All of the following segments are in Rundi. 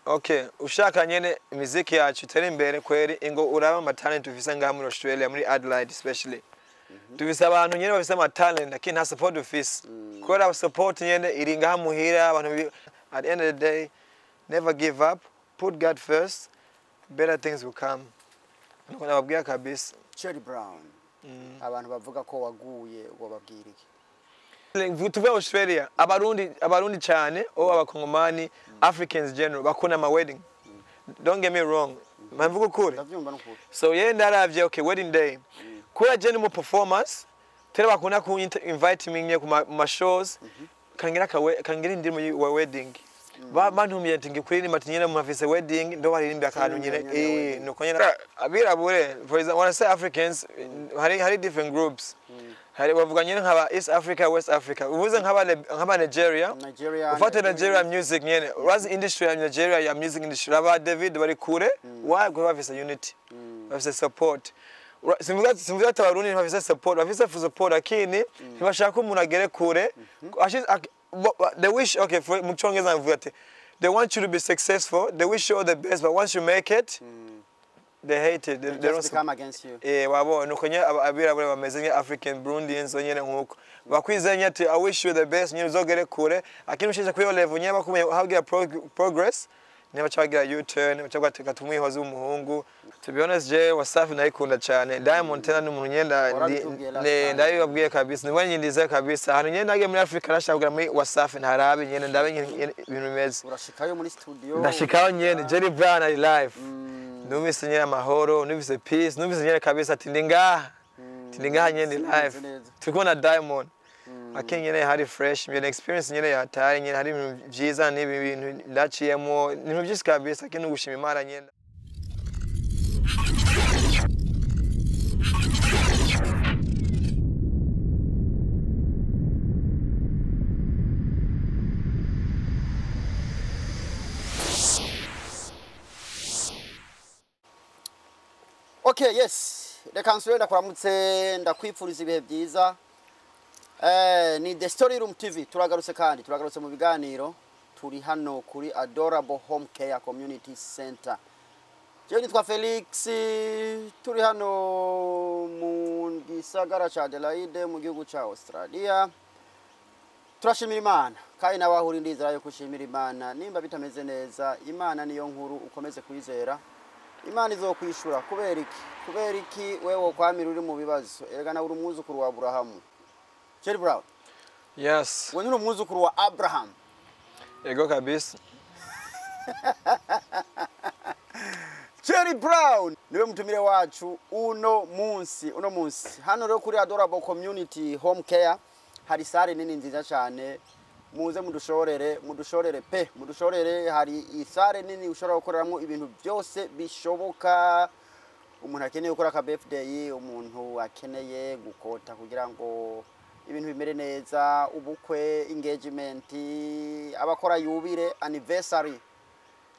Okay, ushaka nyene imiziki yacu itere imbere kweri, ingo uraba ama talent dufise ngaha muri Australia, muri Adelaide especially. Dufise abantu nyene bafise ama talent, lakini nta support dufise. Kubera support nyene iri ngaha muhira abantu at the end of the day, never give up, put God first, better things will come. Nuko nababwira kabisa. Cherry Brown, abantu bavuga ko waguye, wababwira iki? Tuve Australia, Abarundi cyane o Abakongomani, Africans general bakunda ama wedding. Don't get me wrong, mvuga ukuri. Ndavyumva n'ukuri. So ye ndaravye, okay, wedding day kubera je ni mu performance tera bakunda ku invite me nye ku ma shows, kangira kawe kangira indirimbo wa wedding. Ba bantumiye ati ngikuririmba, ati nyene mufise wedding ndo baririmba akantu nyene. Nyene wedding. Nuko nyene abirabure, for example, when I say Africans, hari different groups. Hari bavuga nyene nk'aba East Africa, West Africa, uvuze nk'aba Nigeria. Nigeria. Ufate Nigeria music nyene, urazi industry ya Nigeria, ya music industry, aba David bari kure. Why? Kuko bafise unity, bafise support. Simvuga ati Abarundi ntibafise support, bafise support, lakini ntibashaka umuntu agere kure. They wish, okay, for mu Cyongereza mvuga ati they want you to be successful, they wish you all the best, but once you make it, they hate it, they don't Just become against you. Wabonye uko nyene abirabura bameze nka African Burundians nyene, nkuko bakwizeye nyene ati I wish you the best nyene, uzogere kure, lakini ushije kuri iyo level nyene bakumenya hagira progress, niba baca bagira U-turn, baca bavuga ati reka tumwihoze umuhungu. To be honest, je Wasafi nayikunda cyane. Diamond tena ni umuntu nyenda Warabitubwiye last time. ndabibabwiye kabisa, nibwo nyindize kabisa ahantu nyene nagiye muri Afrika, nashaka kugera muri Wasafi ntarabe nyene, ndabe nyene ibintu bimeze. Urashikayo muri studio? Ndashikaho nyene, Jelly Brown ari live, numvise nyene amahoro, numvise peace, numvise nyene kabisa ati ndi ngaha, ati ndi ngaha nyene live. Neza. Turi kubona Diamond akini nyene hari fresh nyene, experience nyene yataye nyene, hari ibintu vyiza n'ibi bintu ndaciyemo, ibintu vyinshi kabisa, lakini gushima Imana nyene. Okay, yes, reka nsubire ndakuramutse, ndakwifuriza ibihe byiza. Ni The Story Room TV, turagarutse kandi turagarutse mu biganiro. Turi hano kuri Adorable Home Care Community Center. Jewe nitwa Felix, turi hano mu gisagara ca Adelaide mu gihugu ca Australia. Turashimira Imana kandi nawe aho uri ndizera yo kushimira Imana. Nimba bitameze neza, Imana niyo nkuru, ukomeze kwizera Imana izokwishura. Kubera iki? Kubera iki wewe wokwamira uri mu bibazo? Erega nawe uri umwuzukuru wa Aburahamu. Jerry Brown. Yes. Wewe uri umwuzukuru wa Abraham. Ego kabisa. Jerry Brown niwe mutumire wacu uno munsi, uno munsi hano rero kuri Adorable Community Home Care hari sare nini nziza cyane. Muze mudushorere, mudushorere pe, mudushorere. Hari isare nini ushobora gukoreramo ibintu byose bishoboka. Umuntu akeneye gukora aka birthday, umuntu akeneye gukota kugira ngo ibintu bimere neza, ubukwe, engagement, abakora yubile, anniversary.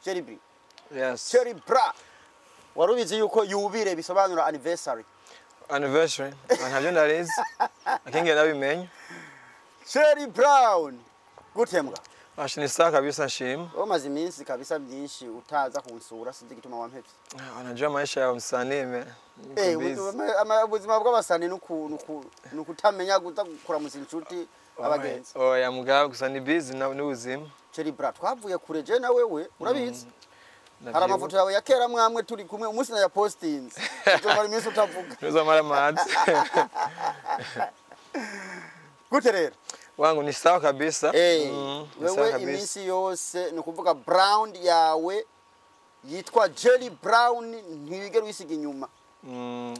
Jerry B. Yes. Jerry Bra, wari ubizi yuko yubile bisobanura anniversary? Anniversary ntabyo ndarizi, akinge ndabimenya. Jerry Brown, gute mbwa? Asha, ni sawa kabisa, nshima. Wewe umaze iminsi kabisa myinshi utaza kunsura, sinzi igituma wampevye. Unajua maisha ya msanii me. Niko busy. Ubuzima bw'abasani nukutamenya guza kuramutsa inshuti, abagenzi. Oya mugabo, gusa ni busy na n'ubuzima. Jerry Bra, twavuye kure je na wewe, urabizi. Hari Ndavyibuka. amafoto yawe ya kera mwamwe turi kumwe, umunsi na ya postinze uzomara iminsi utavuga. Ntuzomara amazi. Gute rero? Wangu ni sawa kabisa. Ni sawa Wewe kabisa. iminsi yose ni ukuvuga brown yawe yitwa Jelly Brown ntiwigera uyisiga inyuma.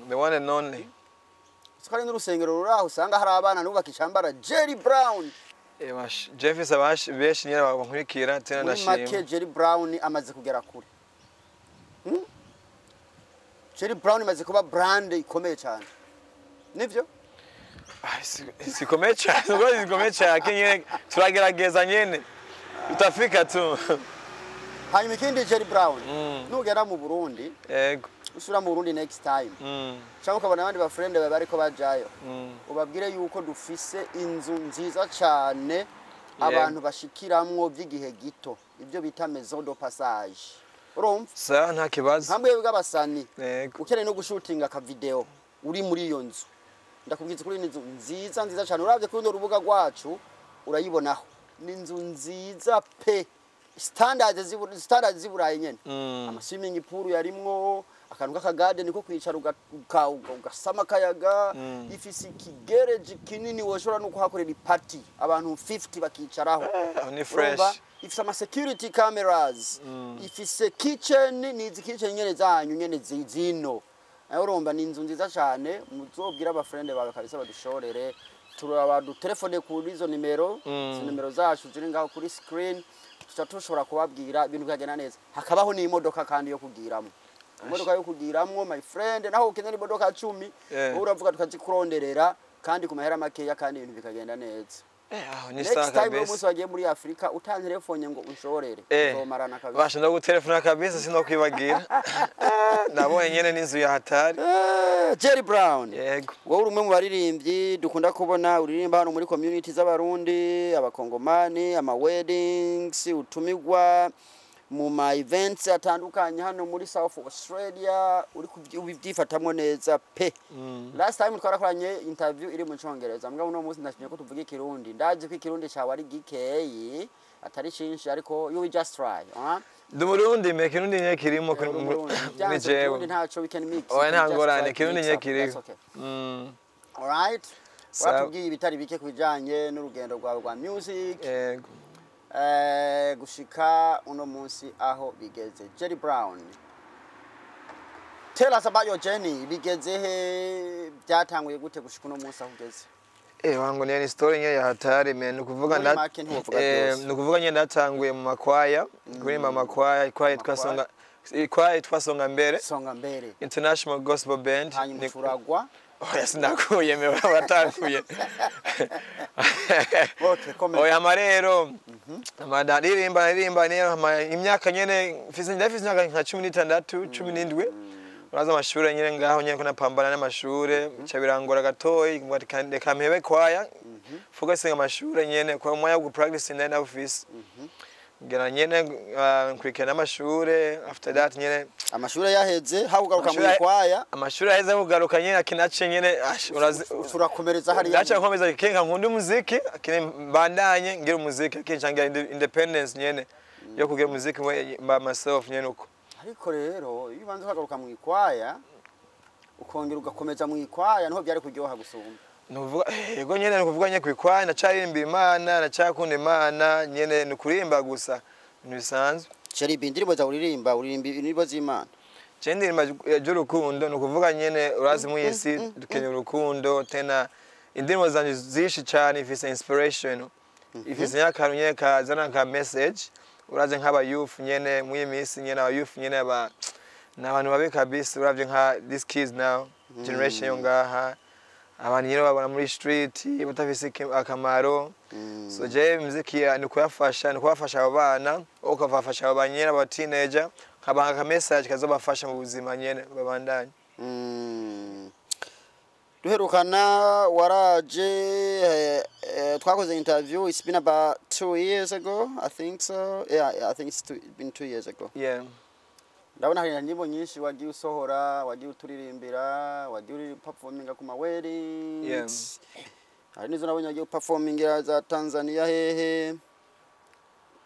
The one and only. Siko hari n'urusengero ruri aho usanga hari abana n'ubaka icambara Jelly Brown. Jeff abashi benshi nyine bankurikira tena. Muri make, Ndashima. Jelly Brown amaze kugera kure. Jelly Brown imaze kuba brand ikomeye cyane, nivyo? Ah, sikomeye cyane, ubwo sikomeye cyane, lakini nyine turagerageza nyine, tutafika tu. Hanyuma ikindi, Jelly Brown, nugera mu Burundi, usubira mu Burundi next time, cyangwa ukabona abandi ba friend bawe bariko bajayo, ubabwire yuko dufise inzu nziza cyane. Abantu bashikiramwo by'igihe gito, ibyo bita maison de passage, urumva? Sa, nta kibazo. Nka mwebwe bw'abasani, ukeneye no gushutinga aka video uri muri iyo nzu, ndakubwiza kuri, ni inzu nziza nziza cyane. Uravye kuri runo rubuga rwacu urayibonaho, ni inzu nziza pe, standard z'Iburayi nyene. Ama swimming pool yarimwo, akantu k'aka garden ko kwicara ugasama akayaga. Ifise ikigereji kinini, woshobora no kuhakorera ipati abantu 50 bakicaraho. Aho ni fresh. Urumva? Ifise ama security cameras, ifise kitchen, ni izi kitchen nyene zanyu nyene zino. Nawe urumva ni inzu nziza cyane. Muzobwira abafrende bawe kabisa badushorere, turaba dutelefone kuri izo nimero. Izo nimero zacu ziri ngaho kuri screen, tuca tushobora kubabwira ibintu bikagenda neza. Hakabaho n'imodoka kandi yo kugiramo, imodoka yo kugiramwo, my friend. Naho ukenera imodoka 10, wowe uravuga tukazikuronderera kandi ku mahera makeya, kandi ibintu bikagenda neza. Aho ni Next sawa time kabisa. umunsi wagiye muri Afrika utantelefone ngo unshorere, uzomarana kabisa. Basha, ndagutelefona kabisa, sinokwibagira. Nabonye nyene n'inzu ya hatari. Jelly Brown, Yego. wowe uri umwe mu baririmbyi dukunda kubona uririmba hano muri community z'Abarundi, Abakongomani, ama weddings, utumigwa mu ma events atandukanye hano muri South Australia, uri ubivyifatamwo neza pe. Last time twarakoranye interview iri mu Congereza, mbwa uno munsi ndashimye ko tuvuga Ikirundi. Ndazi ko Ikirundi cawe ari gikeyi, atari cinshi, ariko you will just try, huh? Ndi Umurundi me, Kirundi nye kirimo Uri muri Umurundi. Byanze jewe. Ikirundi ntaco, we can mix. Oya, nta We can just ngorane, try to Kirundi mix nye up. kiriko. That's okay. Alright. Sawa. Watubwiye ibitari bike ku bijanye n'urugendo rwawe rwa music, Yego. Gushika uno munsi aho bigeze. Jelly Brown, tell us about your journey. Bigeze he? Byatanguye gute gushika uno munsi aho ugeze? Wangu ni story nye ya hatari me, nukuvuga Muri make, ntiwovuga byose. Nukuvuga nye natanguye mu makwaya, kuririmba amakwaya, ikwaya yitwa Amakwaya. Songa, ikwaya yitwa Songa Mbere Songa Mbere. International Gospel Band. Hanyuma turagwa? Oya, sinakuye me, waratanguye. Okay, comment. Oya, hama rero hama ndaririmba, naririmba rero hama imyaka nyene mfise, ndafise imyaka nka 16, 17. Uraza amashure nyene ngaho nyene ko napambana n'amashure, bica birangora gatoyi, ngo reka mpebe kwaya, focusinga amashure nyene kwa umwanya wo gupractice nari nawufise. Ngira nyene nkurikirana n'amashure after that nyene. Amashuri yaheze, aho ugaruka mu ikwaya? Amashuri aheze, kugaruka nyene akinace nyene urazi. Turakomereza hariya. Ndaca nkomeza kenka, nkunda umuziki akini, mbandanye ngira umuziki akini ngira independence nyene yo kugira umuziki by myself nyene uko. Ariko rero iyo ubanza ukagaruka mu ikwaya, ukongera ugakomeza mu ikwaya, niho byari kuryoha gusumba. Nukuvuga yego nyene, nukuvuga nyene kwikwaya ndacaririmba Imana, ndacakunda Imana nyene, nukurimba gusa, ibintu bisanzwe. Jelly B, indirimbo zawe uririmba, uririmba indirimbo z'Imana? Je ndirimba ry'urukundo, nukuvuga nyene urazi mu isi dukeneye urukundo. Tena indirimbo zanje zishi cyane ifise inspiration, ifise ny'akantu nyene kazana nka message. Urazi nk'aba youth nyene muri iyi minsi nyene, aba youth nyene aba ni abantu babi kabisa. Uravye nka these kids now, generation yo ngaha, abantu nyene babona muri street batafise akamaro. So je muziki ni kuyafasha, ni kubafasha abo bana, ukabafasha abo banyene aba teenager, nkabaha aka message kazobafasha mu buzima nyene babandanye. Duherukana waraje, twakoze interview, it's been about 2 years ago, I think so. Yeah, I think it's been 2 years ago. Ndabona hari indirimbo nyinshi wagiye usohora, wagiye uturirimbira, wagiye uri performinga ku ma weddings. Hari n'izo nabonye wagiye performingira za Tanzania hehe.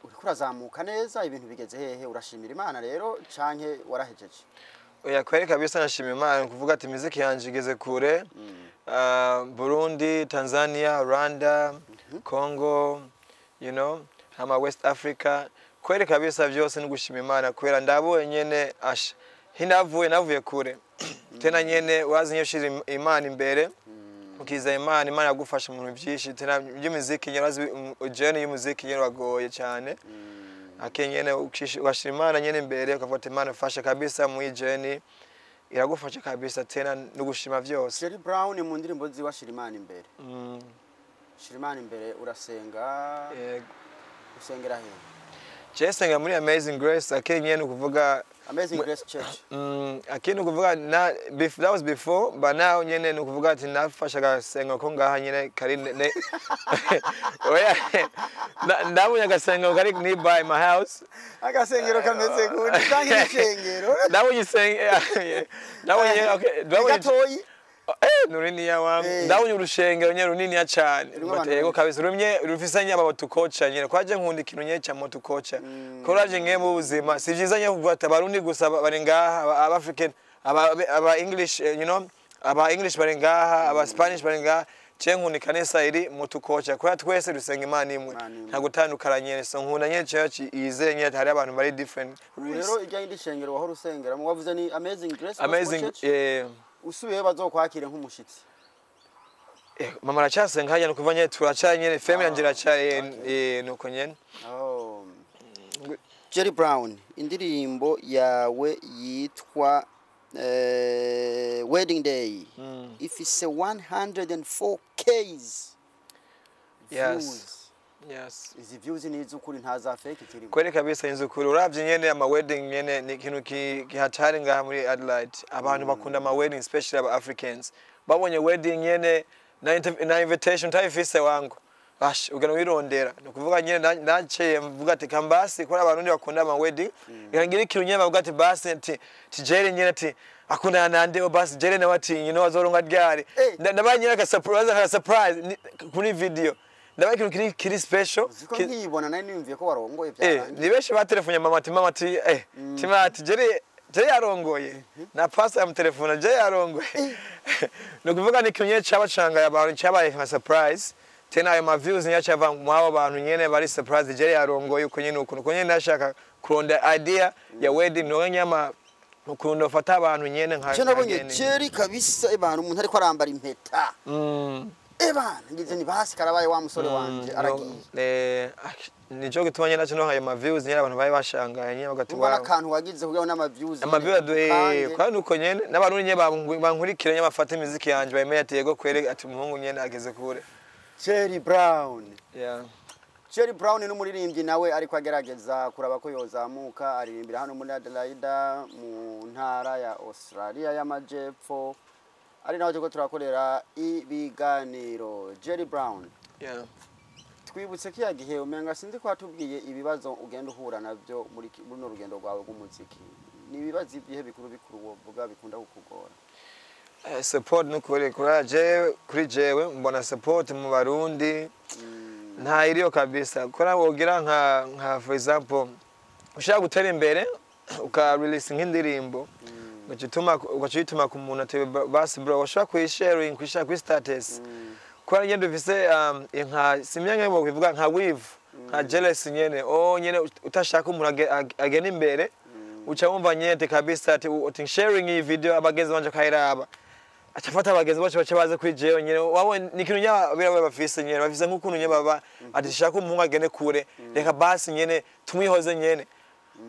Uriko urazamuka neza, ibintu bigeze hehe? Urashimira Imana rero canke warahejeje? Oya, kweri kabisa nashima Imana, kuvuga ati muziki yanje igeze kure. Burundi, Tanzania, Rwanda, Congo, hama West Africa. Kweri kabisa vyose ni gushima Imana, kubera ndabonye nyene asha hinavuye, navuye kure. Tena nyene wazi nyene ushira Imana imbere, ukiza Imana, Imana yagufasha mu bintu byinshi. Tena by'umuziki nyene urazi journey y'umuziki nyene wagoye cyane. Ake nyene ugashira Imana nyene imbere, ukavuga ati Imana fasha kabisa mu iyi journey, iragufasha kabisa. Tena no gushima vyose. Jelly Brown mu ndirimbo ziwe ashira Imana imbere. Shira Imana imbere, urasenga? Yego. Usengera hehe? Je senga muri Amazing Grace, akiri nyene ukuvuga Amazing Grace Church. Akiri ukuvuga na that was before, but now nyene ni ukuvuga ati nafashe agasengo ko ngaha nyene kari oya, ndabonye agasengo kari nearby my house. Agasengero kameze gute cyangwa ishengero? Ndabonye ndabonye, okay, ni ndabonye gatoyi. Nuriniya wangu. Eh. Ndabonye urushengero nyene runiniya cane. Rurimo abantu Yego benshi. kabisa, rumye rufise nyaba motokocha nyene kwaje nkunda ikintu nyene ca motokocha ko uraje nge mu buzima si vyiza nyene kuvuga ati Abarundi gusa bari ngaha, aba African, aba English, aba English bari ngaha, aba Spanish bari ngaha. Je nkunda ikanisa iri motokocha kubera twese dusenga Imana imwe. Imana imwe. Nta gutandukana nyene, so nkunda nyene church yizeye nyene hari abantu bari different. Rero ijya yindi shengero wahora usengeramo wavuze ni Amazing Grace Gospel Amazing Church? Usubiyeyo bazokwakire nk'umushitsi? Mama aracyasenga hajya, nukuva nyene turacaye nyene family yanje iracaye. Okay. Nuko nyene. Oh. Jelly Brown, indirimbo yawe yitwa Wedding Day ifise 104 Ks views. Yes. Izi views ni iz'ukuri, nta za fake zirimo? Kweli kabisa, inzukuri. Uravye nyene ama wedding nyene ni ikintu kihatari ngaha muri Adelaide. Abantu bakunda ama wedding, especially aba Africans. Babonye wedding nyene na invitation tayifise wangu. Ash, ugana wirondera. Ni ukuvuga nyene naciye mvuga ati kambasi kuri abarundi bakunda ama wedding. Reka ngire ikintu nyene bavuga ati basi ati Jerry nyene ati akundana nande o basi Jerry nawe ati azoronka ryari. Eh. Ndabaye nyene aka surprise kuri video. Ndabaye ikintu kiri special. Uziko nkiyibona nari niyumviye ko warongoye, byarangiye. Ni benshi batelefonye mama ati mama ati tima ati Jerry yarongoye, na pastor yamutelefona Jerry yarongoye. Ni ukuvuga ni ikintu nyene cabacangaye abantu, cabaye nka surprise. Tena ayo ma views nyene cava mu abo bantu nyene bari surprise Jerry yarongoye uko nyene ukuntu uko nyene nashaka kuronda idea ya wedding no nyama ukuntu bafata abantu nyene nka Je nabonye nyene. Jerry kabisa, ebana, umuntu ariko arambara impeta. Ebana, ngize ni basi karabaye, wa musore wanje aragiye. Nico gituma nyene naco ayo ma views nyene abantu bari bashangaye nyene bagati Urumva wow. n'akantu wagize kugira ngo n'ama views Ama views nyene aduhe kandi uko nyene n'abarundi nyene bankurikira nyene bafata imiziki yanje bamenye ati yego kwere, ati umuhungu nyene ageze kure. Jelly Brown. Yeah. Jelly Brown ni umuririmbyi nawe ariko agerageza kuraba ko yozamuka, aririmbira hano muri Adelaide mu ntara ya Australia y'Amajepfo, ari naho turiko turakorera ibiganiro. Jelly Brown, Yeah. twibutse ko gihe umenga sinzi ko watubwiye ibibazo ugenda uhura nabyo muri runo rugendo rwawe rw'umuziki. Ni ibibazo ibihe bikuru bikuru wovuga bikunda kukugora? Support nukuri kuri jewe, kuri jewe mbona support mu Barundi nta iriyo kabisa. Kora wogira nka for example ushaka gutera imbere uka release nk'indirimbo, ugaca uyituma ku muntu ati basi bro washaka kuyisharing, kuyishaka kuri status, kubera nyene dufise nka simya nk'aho bivuga nka wivu, nka jealous nyene, oh nyene utashaka umuntu agenda imbere, uca wumva nyene ati kabisa ati sharing iyi video abagenzi banje bakayiraba, acafata abagenzi bacu baca baza kuri jewe nyene. Wabonye ni ikintu nyene abirabura bafise nyene, bafise nk'ukuntu nyene baba ati shaka umuhungu agende kure, reka basi nyene tumwihoze nyene.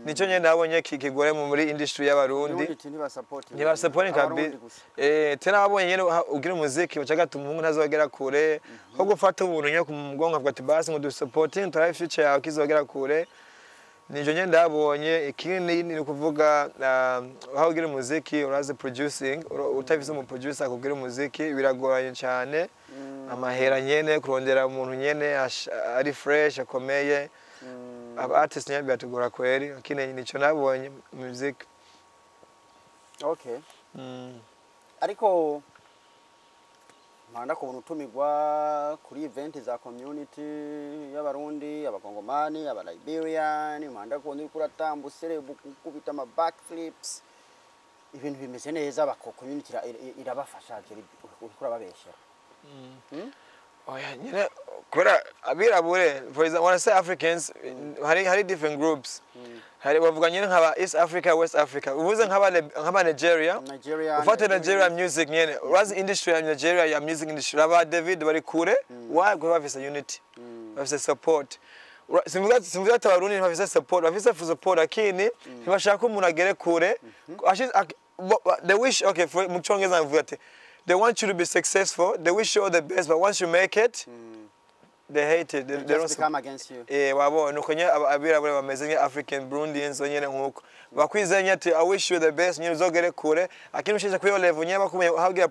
Nico nyene nabonye kigore muri industry y'Abarundi. Unity ntibasupport. Ntibasupport Abarundi kabisa. gusa. Tena wabonye nyene ugira umuziki ucaga ati umuhungu ntazogera kure, ko gufata ubuntu nyene ku mugongo avuga ati basi ngo dusupporting turabe future yawe kizogera kure. Nijo nyene ndabonye. Ikindi ni ukuvuga aho ugira umuziki urazi producing, utafise umu producer akubwira umuziki biragoranye cyane, amahera nyene kurondera umuntu nyene ari fresh akomeye. Aba artist nyene biratugora kweri, lakini nico nabonye music. Okay. Ariko mpanda kubona utumirwa kuri event za community y'Abarundi, Abakongomani, Abaliberian, mpanda kubona uriko uratamba userebu gukubita ama backflips, ibintu bimeze neza, bako community irabafasha. Uriko urababeshera? Oya nyine kubera abirabure, for example when I say Africans, hari different groups, hari bavuga nyine nk'aba East Africa, West Africa, uvuze nk'aba Nigeria. Nigeria. Ufate Nigeria music nyene, urazi industry ya Nigeria ya music industry, aba David bari kure. Why? Kuba bafise unity, bafise support. Simvuga ati Abarundi ntibafise support, bafise support lakini ntibashaka umuntu agere kure. They wish, okay, for mu Cyongereza mvuga ati they want you to be successful, they wish you all the best, but once you make it They hate it. They Just don't become against you. Wabonye uko nyine abirabura bameze nka African Burundians nyine, nkuko bakwizeye nyine ati "I wish you the best" nyine, uzogere kure, akini ushize kuri iyo level nyine bakumenya habwira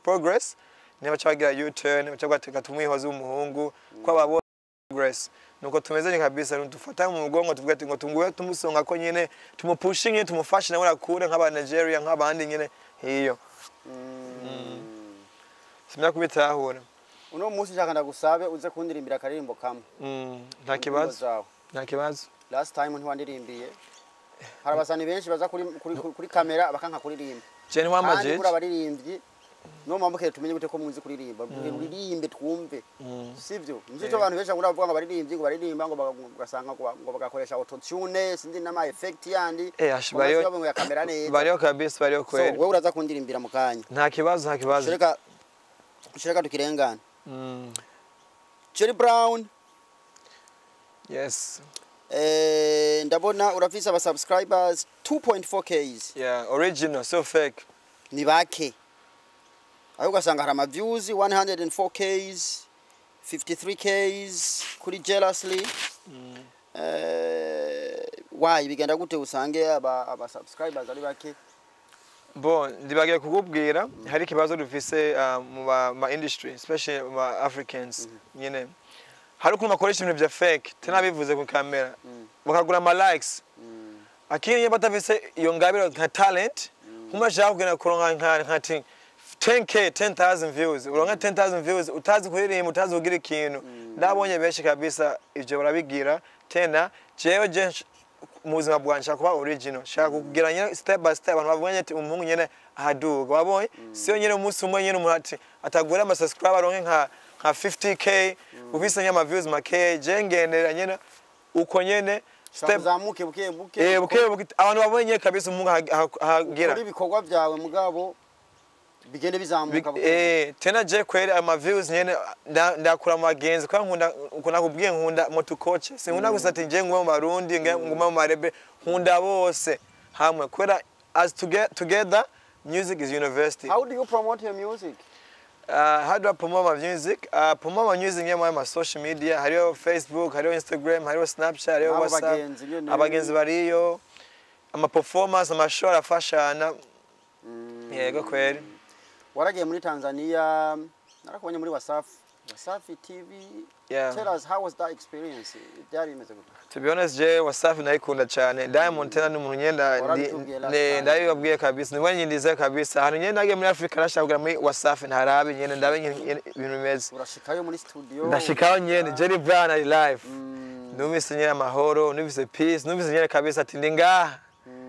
progress, niba baca bagira U-turn, baca bavuga ati tumwihoze umuhungu ko ababonye progress. Nuko tumeze nyine kabisa, dufata mu mugongo, tuvuga ati ngo tunguwe tumusonga ko nyine tumupushinge, tumufashe nawe akure nk'aba Nigeria, nk'abandi nyine hiyo. Simya kubitahura. Uno munsi nshaka ndagusabe uze kundirimbira akaririmbo kamwe. Nta Indirimbo kibazo. zawe. Nta kibazo. Last time ntiwandirimbiye. Hari abasani benshi baza kuri kamera bakanka kuririmba. Je Kandi ntiwamajije. muri abaririmbyi no mpamvu tumenye gute ko muzi kuririmba, uririmbe twumve, sivyo? Nicyo abantu benshi bakunda bavuga ngo abaririmbyi ngo baririmba ngo ugasanga ngo bagakoresha autotune, sinzi n'ama effect yandi. Ash, ngo ngo yakamera neza. Bariyo kabisa, bariyo So kweli. wewe uraza kundirimbira mu kanya. Nta kibazo, nta kibazo. Shireka tukirengana. Jelly Brown. Yes. Ndabona urafise aba subscribers 2.4K. Yeah, original, so fake. Ni bake, aho ugasanga hari ama views 104K, 53K kuri Jealously. Why bigenda gute usange aba subscribers ari bake? Bon, ndibagiye kukubwira, hari ikibazo dufise mu ma industry, especially mu ba Africans nyine. Hari ukuntu bakoresha ibintu vya fake, tena bivuze ku kamera, bakagura ama likes. Akini nyine batafise iyo ngabiro nka talent, nk'umuntu ashaka kugenda kuronka nka 10K, 10,000 views, uronka 10,000 views utazi kuririmba, utazi kugira ikintu. Ndabonye benshi kabisa ivyo barabigira. Tena jewe je mu buzima bwanje nshaka kuba original, nshaka kugira nyine step by step, abantu bavuga ati umuhungu nyine ahaduga, wabonye siyo nyine umunsi umwe nyine umuntu ati atagura ama subscriber, aronke nka 50K, ufise nyine ama views make. Je ngendera nyine uko nyene step uzamuke buke buke. Buke buke, abantu babonye nyine kabisa umuhungu ahagira. Ukora ibikorwa byawe, mugabo bigende bizamuka buke. Tena je kweli ama views nyene ndakura mu bagenzi, kubera nkunda uko nakubwiye, nkunda motukoche, sinkunda gusa ati nje ngume mu Barundi, ngume mu Marebe, nkunda bose hamwe, kubera as together music is university. How do you promote your music? How do I promote my music? Promote my music nyene mu social media, hariho Facebook, hariho Instagram, hariho Snapchat, hariho N'abo WhatsApp. Bagenzi nyene. Abagenzi bariyo, ama performance, ama show arafashana. Yego kweli. Waragiye muri Tanzania, narakubonye muri Wasafi TV. Tell us, how was that experience? Byari bimeze gute? To be honest, je Wasafi nayikunda cyane. Diamond tena ni umuntu nyenda Warabitubwiye last time. ndabibabwiye kabisa. Niwe nyindize kabisa. Ahantu nyenda nagiye muri Afrika, nashaka kugera muri Wasafi ntarabe nyene, ndabe nyene ibintu bimeze. Urashikayo muri studio? Ndashikaho nyene, Jelly Brown ari live. Numvise nyene amahoro, numvise peace, numvise nyene kabisa ati ndi ngaha.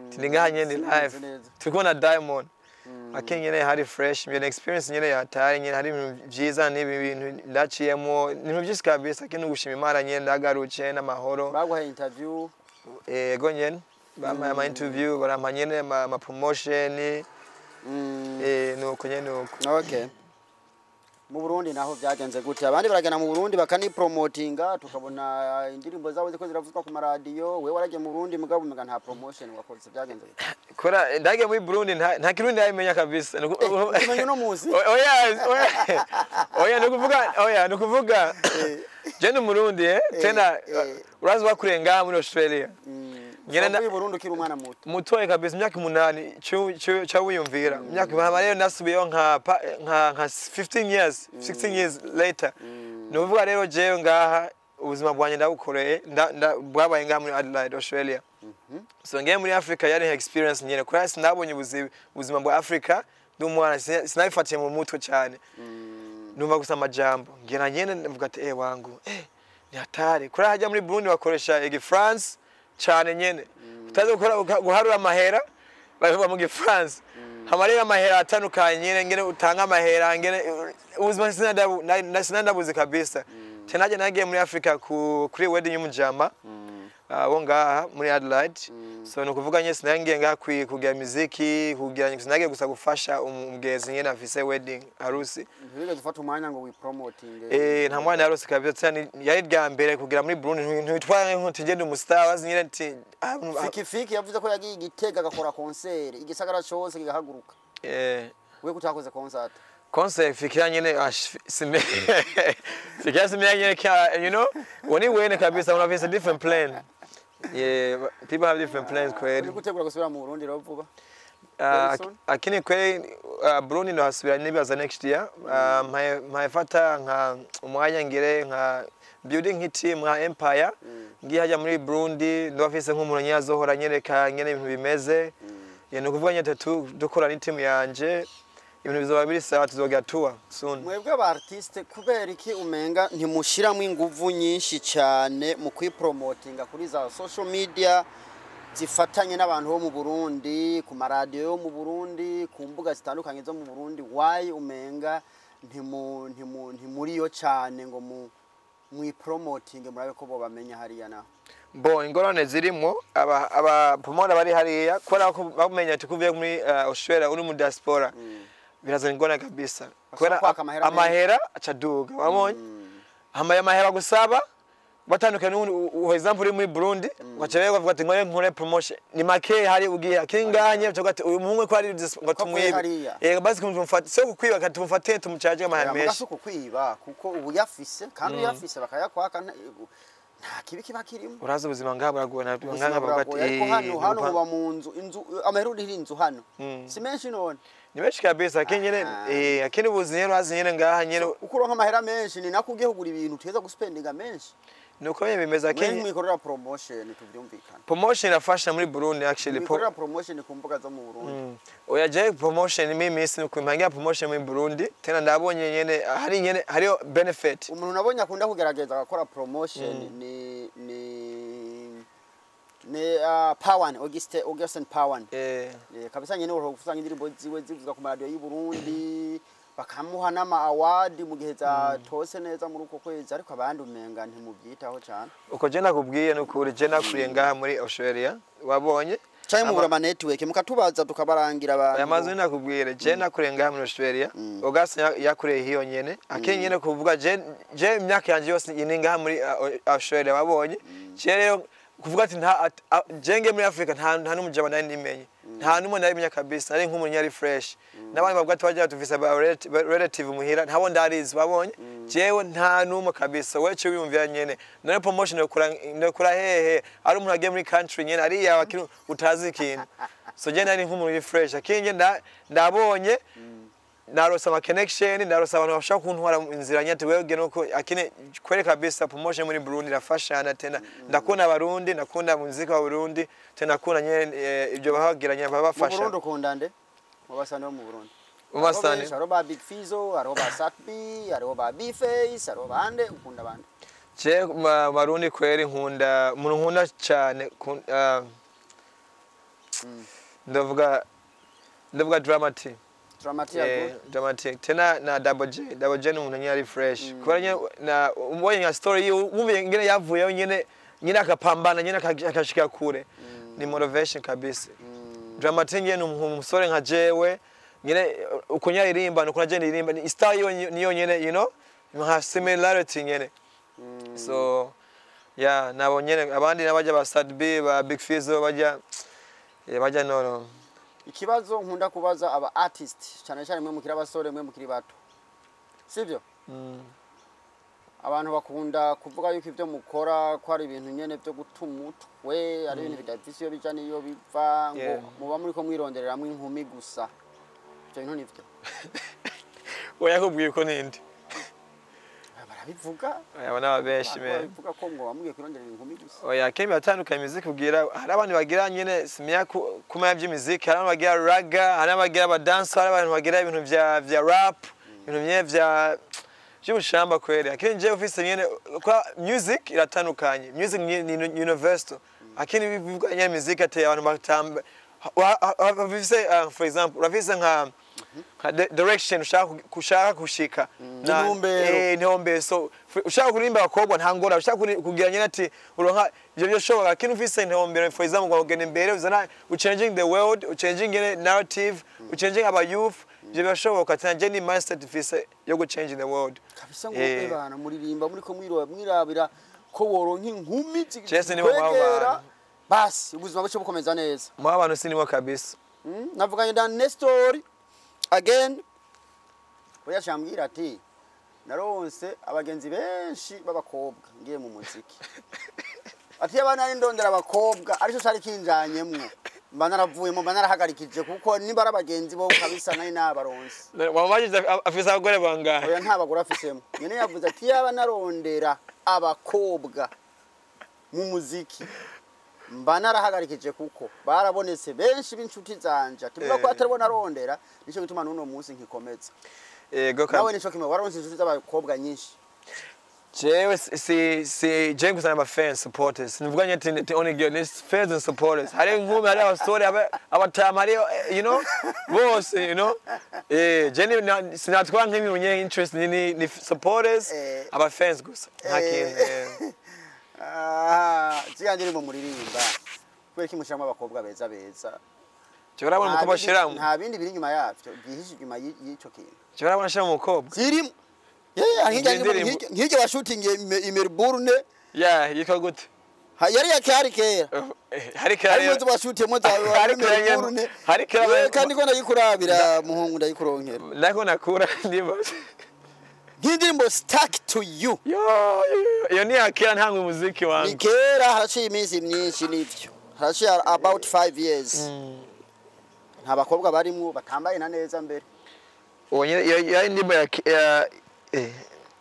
Ati ndi ngaha nyene live. Simeze neza. Turi kubona Diamond. Ake nyene hari fresh, nyene experience nyene yataye nyene, hari ibintu vyiza n'ibi bintu ndaciyemo, ibintu vyinshi kabisa, kino gushima Imana nyene ndagaruke n'amahoro. Baguhaye interview? Ego nyene, bampaye ama interview, barampa nyene ama promotion. Nuko nyene nuko. Okay, mu Burundi naho byagenze gute? Abandi baragenda mu Burundi bakanipromotinga, tukabona indirimbo zabo ziko ziravuzwa ku maradiyo. We waragiye mu Burundi, mugabo umenga nta promotion wakoze. Byagenze gute? Kora ndagiye muri Burundi, nta kirundi ndabimenya kabisa. Ukimenya uno munsi? Oya, oya, oya, nukuvuga, oya, nukuvuga je ni Umurundi, tena urazi wakuriye ngaha muri Australia. Wavuye i Burundi ukiri umwana muto? Mutoye kabisa, imyaka 8 ca wiyumvira imyaka hama rero nasubiyeyo nka 15 years, 16 years later. Ni ukuvuga rero jewe ngaha ubuzima bwanjye ndabukoreye, bwabaye ngaha muri Adelaide, Australia. So ngiye muri Africa yari experience nyene, kubera sinabonye ubuzima bwa Africa ndi umwana, sinabifatiye mu mutwe cyane, numva gusa amajambo, ngira nyene ndavuga ati wangu, ni hatari kuri hajya muri Burundi bakoresha igifaransa cyane nyene, utazi gukora guharura amahera bavuga mu gifaransa, hama rero amahera atandukanye nyene, ngene utanga amahera, ngene ubuzima sinadabuzi kabisa. Tena nagiye muri Africa kuri wedding y'umujama wo ngaha muri Adelaide. So ni ukuvuga nyine sinagiye ngaha kugira muziki, kugira, sinagiye gusa gufasha umugenzi nyene afise wedding, harusi. Ntiwigeze ufata umwanya ngo wipromotinge? Nta mwana yarose kabisa. Tena yari rya mbere kugira muri Burundi, ntitwara nko tugende umustar bazi nyene ati Fiki Fiki yavuze ko yagiye i Gitega agakora concert, igisagara cose kigahaguruka. We kutakoze concert? Concert fikiria nyene fikiria simea nyene kia, woni wene kabisa unafisa different plan. Yeah, people have different plans kweli. Uri gutegura gusubira mu Burundi rero vuba? Very soon? Akini kweli, Burundi ndo hasubira nibaza next year. Mpayefata nka umwanya ngire nka building nk'iteam, nka empire, ngiye hajya muri Burundi ndabafise nk'umuntu nyazohora nyereka nyene ibintu bimeze. Yeah, ni ukuvuga nyene dukora n'iteam yanje, ibintu bizoba biri sawa, tuzogira tour soon. Mwebwe aba artiste, kubera iki umenga ntimushiramo inguvu nyinshi cyane mu kwipromotinga kuri za social media zifatanye n'abantu bo mu Burundi, ku maradiyo yo mu Burundi, ku mbuga zitandukanye zo mu Burundi? Why umenga ntimuriyo cyane ngo mu mwipromotinge, murabe ko bo bamenya hariya naho? Bo ingorane zirimo aba promoter bari hariya, kubera ko bamenya ati kuvuye muri Australia uri mu diaspora, birazana ingorane kabisa, kubera kwaka amahera menshi. Amahera acaduga, wabonye hamaye amahera gusaba batandukanye n'ubundi. For example, uri muri Burundi ugaca rero bavuga ati nkore nkore promotion ni make, hari ugiye akinganye bavuga ati uyu muhungu ko ari ngo avuye tumwibe. Hariya. Basi kumufata sio kukwiba, tumufate tumucaje amahera Muga menshi. Si ukukwiba, kuko ubu uyafise, kandi uyafise bakayakwaka, nta kibi kiba kirimo. Urazi ubuzima ngaha buragoye. Ubuzima Ngaha bavuga ati buragoye, ariko hano muba mu nzu, inzu amahera urihira inzu hano si menshi none? Ni benshi kabisa, akini nyene. Akini ubuzi nyene, urazi nyene ngaha nyene. Uko uronka amahera menshi ni nako ugiye kugura ibintu uteza guspendinga menshi. Nuko nyene bimeze. Mwe Akini mwikorera promotion, tuvyumvikana. Promotion irafasha muri Burundi actually. Mwikorera promotion ku mbuga zo mu Burundi. Oya, je promotion mimi si kuimpangia promotion muri Burundi tena, ndabonye nyene hari nyene hariyo benefit. Umuntu nabonye akunda kugerageza agakora promotion ni Pawan Auguste, Augustin Pawan. Kabisa nyene uruhu usanga indirimbo ziwe zivuga ku maradiyo y'u Burundi, bakamuha n'ama award mu gihe zatose neza muri uko kwezi, ariko abandi umenga ntimubyitaho cyane. Uko je nakubwiye nukuri, je nakuriye ngaha muri Australia, wabonye. Canke mubura ama network mukatubaza tukabarangira abantu. Aya mazu nakubwire, je nakuriye ngaha muri Australia, Augustin yakuriye hiyo nyene, akini nyene kuvuga je imyaka yanje yose ni ngaha muri Australia, wabonye. Je rero kuvuga ati nta je nge muri Africa nta n'umujama nari nimenye, nta n'umwe nari menya kabisa, nari nk'umuntu yari fresh n'abandi bavuga ati bajya tufise ba relative muhira, ntabo ndarizi, wabonye. Jewe nta n'umwe kabisa, wewe cyo wiyumvira nyene none promotion yokura hehe ari umuntu agiye muri country nyene ariya wakiri utazi ikintu? So je nari nk'umuntu uri fresh, akini ndabonye narose ama connection, narose abantu bashaka kuntwara mu inzira nyati wewe nuko akine kwere kabisa. Promotion muri Burundi irafashana tena, ndakunda abarundi, ndakunda muziki wa Burundi tena, ndakunda nyene ibyo bahagira nyene Mu babafasha. Burundi ukunda nde mu basani bo mu Burundi? Mu basani? Hariho ba Big Fizzo, hariho ba Sat-B, hariho ba B-Face, hariho bande? Ukunda bande? Je Barundi kweri nkunda umuntu nkunda cyane ndavuga Dramatic. Dramatic. Yeah, good. Dramatic tena na Double J. Double J ni umuntu nyine ari fresh, kubera nyine na ubonye nka story yiwe, wumviye nyine yavuyeho nyine nyine akapambana nyine akashika kure, ni motivation kabisa. Dramatic nyine ni umusore nka jewe nyine, uko nyaririmba nuko naje ndirimba, ni style yiwe niyo nyine, nka similarity nyine. So yeah, nabo nyine, abandi nabajya ba Sad B, ba Big Fizzo, bajya bajya no. Ikibazo nkunda kubaza aba artist cyane cyane mwe mukiri abasore, mwe mukiri bato, sibyo? Abantu bakunda kuvuga yuko ibyo mukora ko ari ibintu nyene byo guta umutwe, ari ibintu bidafise iyo bija n'iyo biva, ngo muba muriko mwirondereramwo inkumi gusa. Ibyo bintu nivyo? Oya, yakubwiye ko ninde? Barabivuga. Aba ni ababenshi Abantu me. Barabivuga ko ngo bamugiye kwironderera inkumi gusa. Oya, kenshi biratandukanye. Imiziki ubwira hari abantu bagira nyine simenya kumenya by'imiziki, hari abantu bagira ragga, hari abagira abadansi, hari abantu bagira ibintu vya rap, ibintu nyine vya by'ubushamba kweli. Akini jewe ufise nyine kwa music iratandukanye, music ni universal. Akini bivuga nyine muziki ateye abantu batamba bafise, for example, urafise nka direction ushaka kushika. Intumbero. Intumbero. So ushaka kuririmba abakobwa nta ngora, ushaka kugira nyine ati uronka ivyo byoshoboka, lakini ufise intumbero, for example, ngo ugenda imbere uzana uchanging the world, uchanging nyine narrative, uchanging aba youth, ivyo birashoboka. Tena je ni mindset mfise yo guchanging the world. Kabisa ngo ebana muririmba muriko mwirabira ko woronka inkumi Jesse nibo mwabo zikwegera, bantu. basi ubuzima buce bukomeza neza. Mu abantu sinimo kabisa. Navuganye na Nestor again. Oya, shambwira ati naronse abagenzi benshi b'abakobwa ngiye mu muziki, ati yaba nari ndondera abakobwa aricyo cari kinjanyemwo, mba naravuyemo, mba narahagarikije, kuko niba ari abagenzi bo kabisa nari nabaronse. Wamubajije afise abagore bangahe? Oya, nta bagore afisemo. Nyene yavuze ati yaba narondera abakobwa mu muziki mba narahagarikije, kuko barabonetse benshi b'inshuti zanje, ati mvuga ko ataribo narondera, nico gituma n'uno munsi nkikomeza. Yego. Nawe nico kimwe, waronse inshuti z'abakobwa nyinshi? Jewe si jewe gusa, n'aba fans, supporters. Nivuga nyine ati only girl ni fans and supporters. Hari inkumi, hari abasore, abatama, hari bose. Je ni sinatwara nk'ibintu nye interest ni supporters, aba fans gusa, nta kintu. Ah, ziriya ndirimbo muririmba, kubera ko mushyiramo abakobwa beza beza? Jewe urabona umukobwa ashiramo? Nta bindi biri inyuma yavyo byihishe inyuma y'ico kintu? Jewe urabona ashiramo umukobwa? Zirimo. Yeah, Indirimbo. Nk'irya washutingiye i Melbourne. Yeah, yitwa gute? Yari ya kari kera. Hari kera. Harimo izo washutiyemo za Hari kera Melbourne. hari kera. Kandi ko ndayikurabira, muhungu, ndayikuronkera. Nako nakura ndibaza. Nk'indirimbo "Stuck to You". Yo yo, yo, iyo ni yakera ntangwe umuziki Ni wangu. kera, haraciye iminsi myinshi, nivyo, haraciye about 5 years. Nta bakobwa barimwo batambaye na neza mbere. Uwo nyine iyo yari indirimbo ya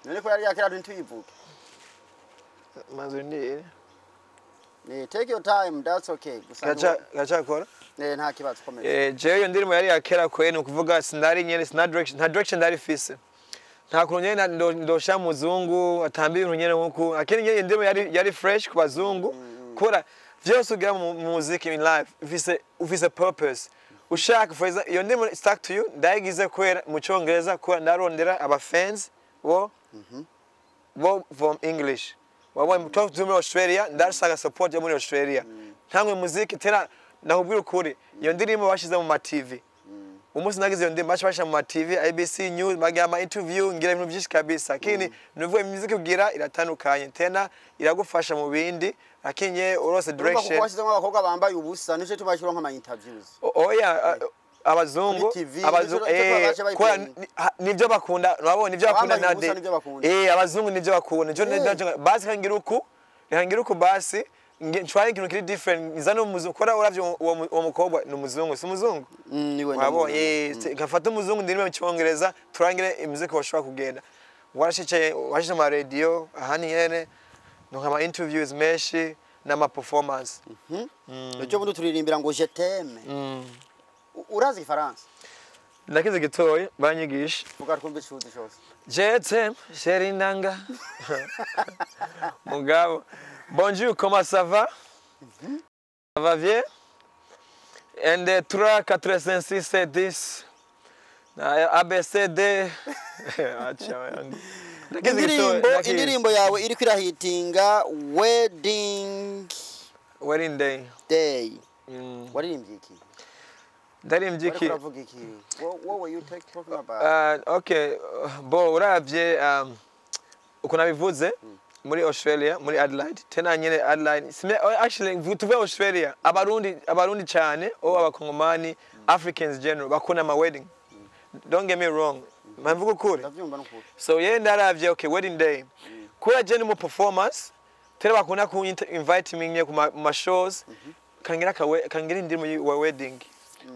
None ko yari yakera, ntituyivuge? Mazu ni Take your time, that's okay gusa. Gacha gacakora. Nta kibazo, komeza. Jewe iyo ndirimbo yari yakera kwe, ni ukuvuga sinari nyene sina direction, nta direction ndari fise, nta kuntu nyene ndosha muzungu atamba ibintu nyene nkuku, akini nyene indirimbo yari fresh ku bazungu, kubera vyose ugira mu muziki, in life ufise purpose ushaka. For example, iyo ndirimbo "Stuck to You" ndayigize kubera mu Congereza, kubera ndarondera aba fans bo from English. Wabonye tuba muri Australia, ndashaka support yo muri Australia. Ntangwe muziki tena, nakubwira ukuri, iyo ndirimbo bashize mu ma TV. Umunsi nagize iyo ndirimbo bashyira mu ma TV, ABC News, bagira ama interview, ngira ibintu byinshi kabisa. Lakini nuvuga imiziki ugira iratandukanye, tena iragufasha mu bindi, lakini ye urose Urumva kuko direction. washyizemo abakobwa bambaye ubusa, nico gituma bashyiraho nk'ama interviews. Oya, abazungu. Kuri TV, abazungu nico baje kubera bayiplaying. Nivyo bakunda, urabona nivyo bakunda. Abambaye ubusa Nade nivyo bakunda. Abazungu nivyo bakunda, nico basi kangira uku, kangira uku, basi ntware ikintu kiri different, nzane umuzungu, kubera uravye uwo mukobwa ni umuzungu, si umuzungu? Niwe. Wabonye, ngafata umuzungu ndimo mu Cyongereza, turangire imiziki bashobora kugenda. Warashicaye washize ama radio ahandi nyene, nuko ama interviews menshi n'ama performance. Ejo bundi turirimbira ngo "Je t'aime". Urazi igifaransa? Ndakize gitoyi, banyigisha. Vuga twumve icuzi cose. Je t'aime, chérie nanga. Mugabo. Bonjour, comment ça va? Ça va bien? 1, 2, 3, 4, 5, 6, 7, 10. A, B, C, D. Acha yangu. Ndakize gitoyi, Indirimbo ndakize. Indirimbo yawe iriko irahitinga, "Wedding "Wedding Day". Day". Waririmbye iki? Ndarimbye Wariko iki? uravuga iki? What were you talking about? Okay, bo uravye ukuntu abivuze muri Australia, muri Adelaide, tena nyene Adelaide oh, actually tuve Australia, Abarundi cyane o abakongomani, Africans general bakunda ama wedding. Don't get me wrong, mvuga ukuri. Ndavyumva n'ukuri. So ye ndaravye, okay, "Wedding Day", kubera je ni mu performance, tena bakunda ku invite me nye ku ma shows, kangira kawe kangira indirimbo wa wedding.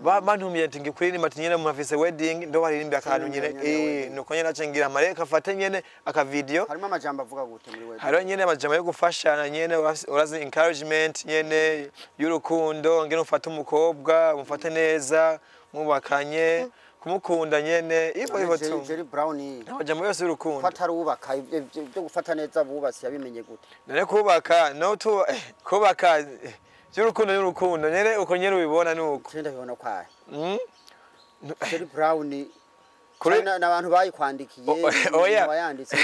Ba bantumiye ati ngikuririmba, ati nyene mufise wedding ndo baririmba akantu nyene. Nyene wedding. Nuko nyene nace ngira amareka afate nyene aka video. Harimo amajambo avuga gute muri wedding? Hariho nyene amajambo yo gufashana nyene, urazi encouragement nyene y'urukundo, ngene ufate umukobwa, umufate neza, mwubakanye, kumukunda nyene, ivo ivo Jerry, tu. Jerry Brown Amajambo yose y'urukundo. ko atarubaka, ibyo gufata neza bubatse yabimenye gute? None kubaka no tu kubaka by'urukundo y'urukundo nyene, uko nyene ubibona nuko. Je ndabibona kwaye. Jerry Brown n'abantu bayikwandikiye? Oya. Wayanditse?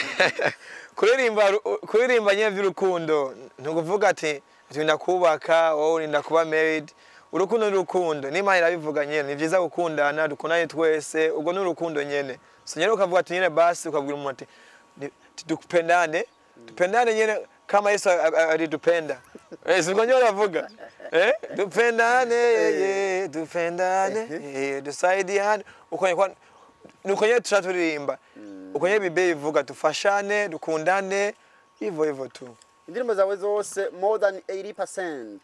Kuririmba nyene by'urukundo ntukuvuga ati ndakubaka wowe urinda kuba married. Urukundo n'urukundo n'Imana irabivuga nyene, ni vyiza gukundana, dukundane twese, ubwo ni urukundo nyene. So nyene ukavuga ati nyene basi ukabwira umuntu ati tupendane, tupendane nyene kama Yesu alitupenda. Siko nyene uravuga, tupendane, ye, tupendane, tusaidiane, uko kwa Nuko nyene tuca turirimba uko nyene Bible ivuga, dufashane, dukundane, hivyo hivyo tu. Indirimbo zawe zose, more than 80%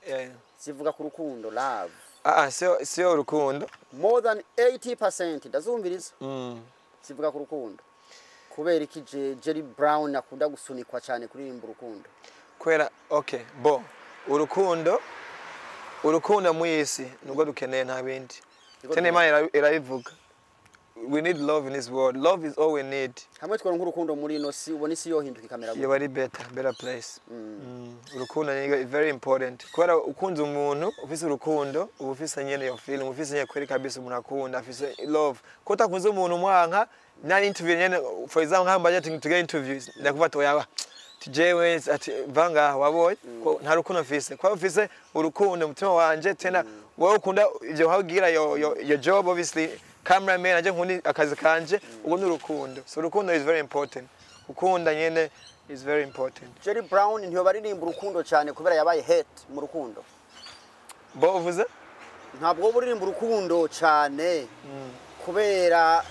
zivuga ku rukundo, love. Ah ah, sio urukundo. More than 80% ndazumviriza, zivuga ku rukundo. Kubera iki Jelly Brown akunda gusunikwa cyane kuririmba urukundo? Kubera, okay, bo urukundo, urukundo mu isi nubwo dukeneye, nta bindi. Nibwo. Tena Imana irabivuga, we need love in this world. Love is all we need. Hamwe tworonka urukundo muri ino si, ubona isi yohinduka ikamera gute? Yoba ari better place. Urukundo ni very important, kubera ukunze umuntu, ufise urukundo, uba ufise nyene iyo feeling, ufise nyene kweri kabisa umuntu akunda afise love. Ko utakunze umuntu, umwanka nani interview nyene, for example nka mbaje to get interviews, ndakuva ati oya, jewe ati vanga wabonye ko nta rukundo mfise. Kwa mfise urukundo umutima wanje, tena wowe ukunda ivyo wabwira your job, obviously cameraman aje nkundi akazi kanje, ubwo ni urukundo. So urukundo is very important, gukunda nyene is very important. Jelly Brown ntiyo baririmba urukundo cyane kubera yabaye hate mu rukundo? Bo uvuze? Ntabwo wowe uririmba urukundo cyane kubera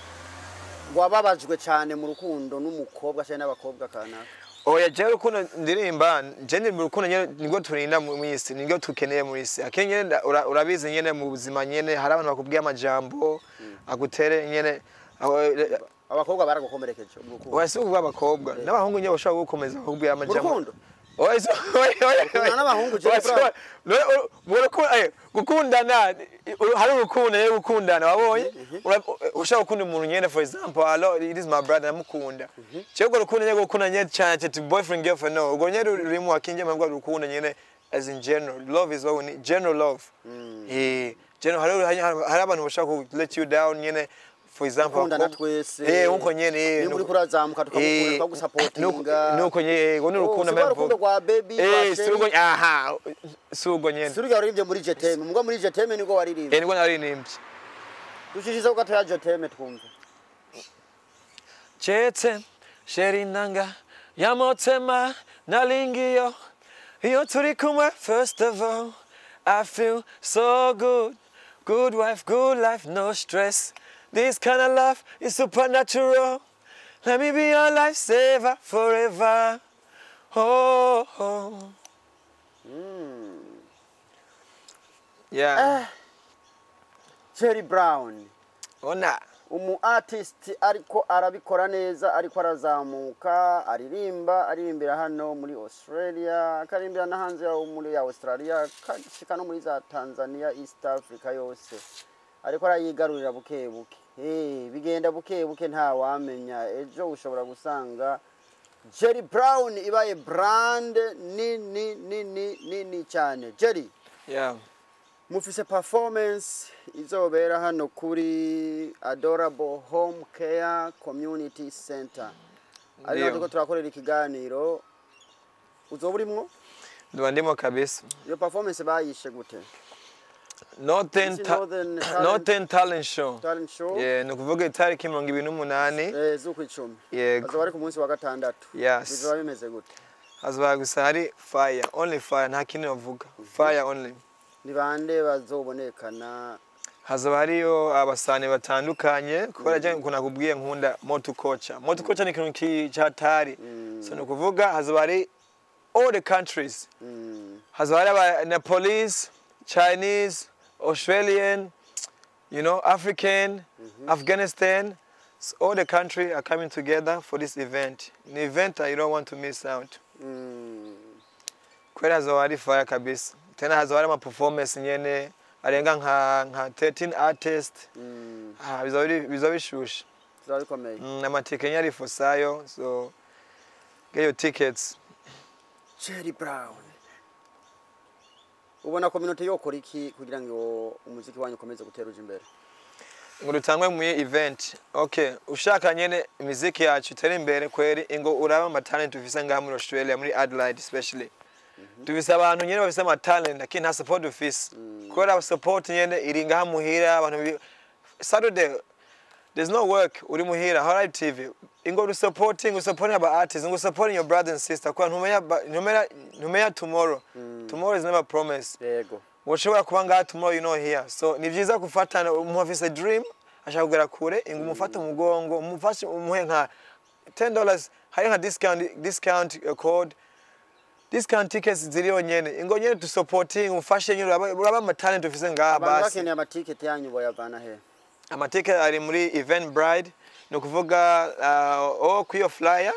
wababajwe cyane mu rukundo n'umukobwa cyangwa n'abakobwa kanaka? Oya, jewe urukundo ndirimba, je ndirimba urukundo nyene nibwo turinda mu isi, nibwo tukeneye mu isi. Akenshi nyene urabizi nyene mu buzima nyene hari abantu bakubwiye amajambo agutere nyene Abakobwa baragukomerekeje mu rukundo? Oya, si ukuvuga abakobwa n'abahungu nyene bashobora gukomeza bakubwira Mu amajambo. rukundo? Oya, oya, oya, Ukundana n'abahungu, Jelly oya, Brown? Mu rukundo, gukundana, hari urukundo rero, gukundana wabonye, ushobora gukunda umuntu nyene, for example, allo, it is my brother, ndamukunda. Jewe urwo rukundo nyene, gukunda nyene cyane cyane boyfriend, girlfriend, no, urwo nyene rurimo akinje mpamvu urukundo nyene as in general love is what we need, general love, general. Hari abantu bashaka ku let you down nyene, for example Gukundana abakobwa. twese. Nkuko nyene, Nimba uriko urazamuka tukagukunda, tukagusapotinga. Nuko nyene, urwo ni Oh, urukundo. si rwa rukundo rwa baby, rwa si chéri. urwo, aha, si urwo nyene. Si rurya waririmbye muri Je t'aime? Muga muri Je t'aime nibwo waririmbye? Nibwo naririmbye. Dushyizeho gatoya Je t'aime twumve. Je t'aime, chérie na nga ya motema, nalingi yo. Iyo turi kumwe, first of all, I feel so good. Good wife, good life, no stress. This kind of love is supernatural. Let me be your lifesaver forever. Oh. Yeah. Jelly Brown, Ona. umu artist ariko arabikora neza, ariko arazamuka, aririmba, aririmbira hano muri Australia, akaririmbira no hanze yaho muri Australia, akashika no muri za Tanzania, East Africa yose ariko arayigarurira buke buke. Bigenda buke buke, nta wamenya ejo ushobora gusanga Jelly Brown ibaye brand nini nini nini cyane. Jelly, mufise performance izobera hano kuri Adorable Home Care Community Center, ari naho Ndiyo. turiko turakorera ikiganiro. Uzoba urimwo? Ndaba ndimo kabisa. Iyo performance bayishe gute? Northern, Isi Northern Talent- Northern Talent Show. Talent Show. Yeah, ni ukuvuga itariki 28. Z'ukwicumi. Yego. Bazoba ari ku munsi wa gatandatu. Yes. Bizoba bimeze gute? Hazoba gusa hari fire, only fire, nta kindi bavuga. Fire only. Ni bande bazobonekana? Hazoba hariyo abasani batandukanye, kubera je ukuntu nakubwiye nkunda multiculture. Multiculture ni ikintu c'hatari. So ni ukuvuga hazoba hari all the countries. Hazoba hari aba Nepalese, Chinese, Australian, African, Afghanistan. So all the country are coming together for this event. An event that you don't want to miss out. Kweli hazoba hari fire kabisa. Tena hazoba hari ama performance nyene arenga nka 13 artists. Ah, bizoba bishushe. Bizoba bikomeye. Amatike nyene ari for sale, so get your tickets. Jelly Brown, ubona community yokora iki kugira ngo umuziki wanyu ukomeze gutera uja imbere? Ngo dutangwe mu event. Okay, ushaka nyene imiziki yacu itere imbere kweri, ingo uraba ama talent dufise ngaha muri Australia, muri Adelaide especially. Dufise abantu nyene bafise ama talent, lakini nta support dufise. Kubera support nyene iri ngaha muhira, abantu Saturday there's no work, uri muhira Harai TV. Ingo uri supporting, supporting aba artists, ingo supporting your brother and sister, kwa ntumenya tomorrow. Tomorrow is never promised. Yego. Ushobora kuba ngaha tomorrow, you know here. So ni byiza gufatana, umuntu afise dream. ashaka kugera kure, ingo umufate umugongo, umufashe, umuhe nka $10, hari nka discount code, discount tickets ziriyo nyene. Ingo nyene tu supporting, umufashe nyene, uraba ama talent ufise ngaha. Abantu Basi. bakeneye amatiketi yanyu boyavana he? Amatike ari muri Eventbrite, ni ukuvuga o kuri iyo flyer,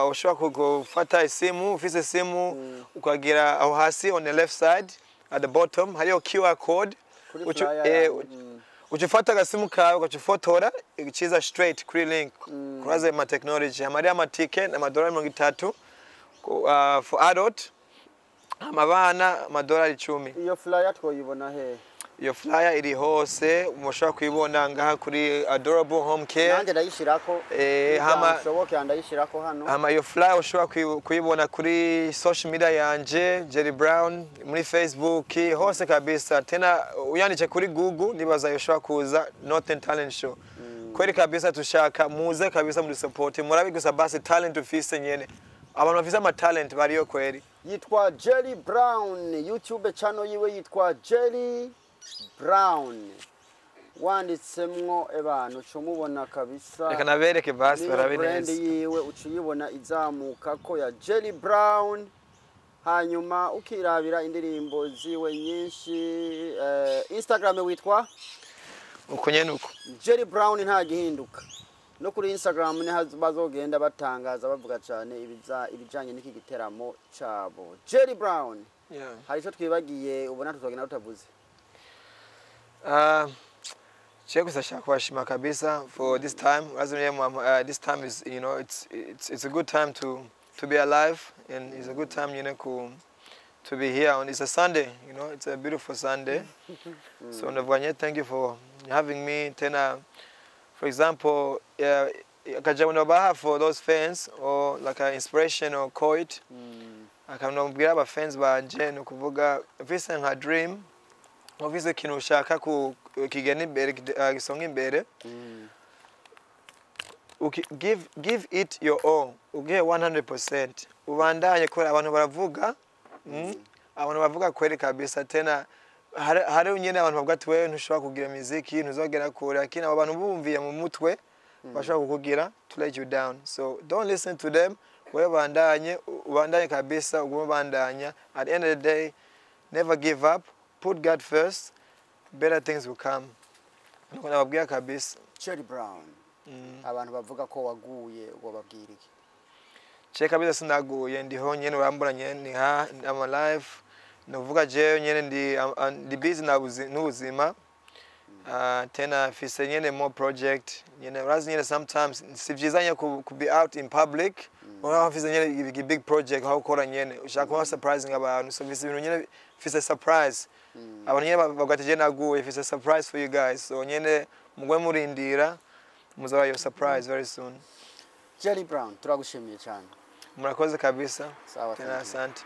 ushobora gufata isimu, ufise isimu ukagira aho hasi on the left side at the bottom hariyo QR code. Kuri flyer yanyu, Uca ufata agasimu kawe ugaca ufotora ikiza straight kuri link. Kuraze ma technology amari amatike ni amadolari 30 for adult, amabana amadolari 10. Iyo flyer twoyibona he? Iyo flyer iri hose, mushobora kuyibona ngaha kuri Adorable Home Care. Nanjye ndayishirako. Bishoboke ndayishirako hano. Hama iyo flyer ushobora kuyibona kuri social media yanje, Jelly Brown, muri Facebook hose kabisa. Tena uyanditse kuri Google nibaza ushobora kuza Northern Talent Show. Kweli kabisa tushaka muze kabisa muri support, murabi gusa basi talent ufise nyene, abantu bafise ama talent bariyo kweli. Yitwa Jelly Brown, YouTube channel yiwe yitwa Jelly Brown, wanditsemwo ebana uca umubona kabisa. Reka nabereke basi Niyo barabe brand neza. yiwe uca uyibona izamuka ko ya Jelly Brown, hanyuma ukirabira indirimbo ziwe nyinshi. Instagram witwa? Uko nyene uko. Jelly Brown, nta gihinduka. No kuri Instagram niho bazogenda batangaza bavuga cyane ibijanye n'iki giteramo cabo. Jelly Brown, hari icyo twibagiye ubona tutogenda tutavuze? Che gusa shaka kubashima kabisa for this time. As this time is, it's a good time to be alive, and it's a good time to be here, and it's a Sunday, it's a beautiful Sunday. So ndavuga thank you for having me. Tena, for example, akajambo nobaha for those fans or like an inspiration or quote, akanobwira aba fans banje, ni ukuvuga ufise nka dream, ufise ikintu ushaka ku kigenda imbere, gisonga imbere, give it your all, ugihe 100%, ubandanye kubera abantu baravuga, Abantu bavuga kweli kabisa. Tena hari nyene abantu bavuga ati wewe ntushobora kugira muziki, ntuzogera kure, lakini abo bantu bumviye mu mutwe bashobora kukugira to let you down. So don't listen to them. Wewe bandanye, ubandanye kabisa, ugume bandanya. At the end of the day, never give up, put God first, better things will come. Nuko nababwira kabisa. Jelly Brown, abantu bavuga ko waguye wababwira iki? Che kabisa sinaguye, ndiho nyene, urambona nyene ni ha, I'm alive. Nukuvuga jewe nyene ndi busy na n'ubuzima. Tena mfise nyene more project nyene, urazi nyene sometimes si vyiza nyene ku be out in public. Uraba mfise nyene big project aho ukora nyene ushaka kuba surprising abantu. So mfise ibintu nyene, mfise surprise. Abantu nyene bavuga ati je naguye, mfise surprise for you guys. So nyene mugwe murindira, muzaba your surprise very soon. Jelly Brown, turagushimiye cyane. Murakoze kabisa. Sawa, Tena thank you. asante.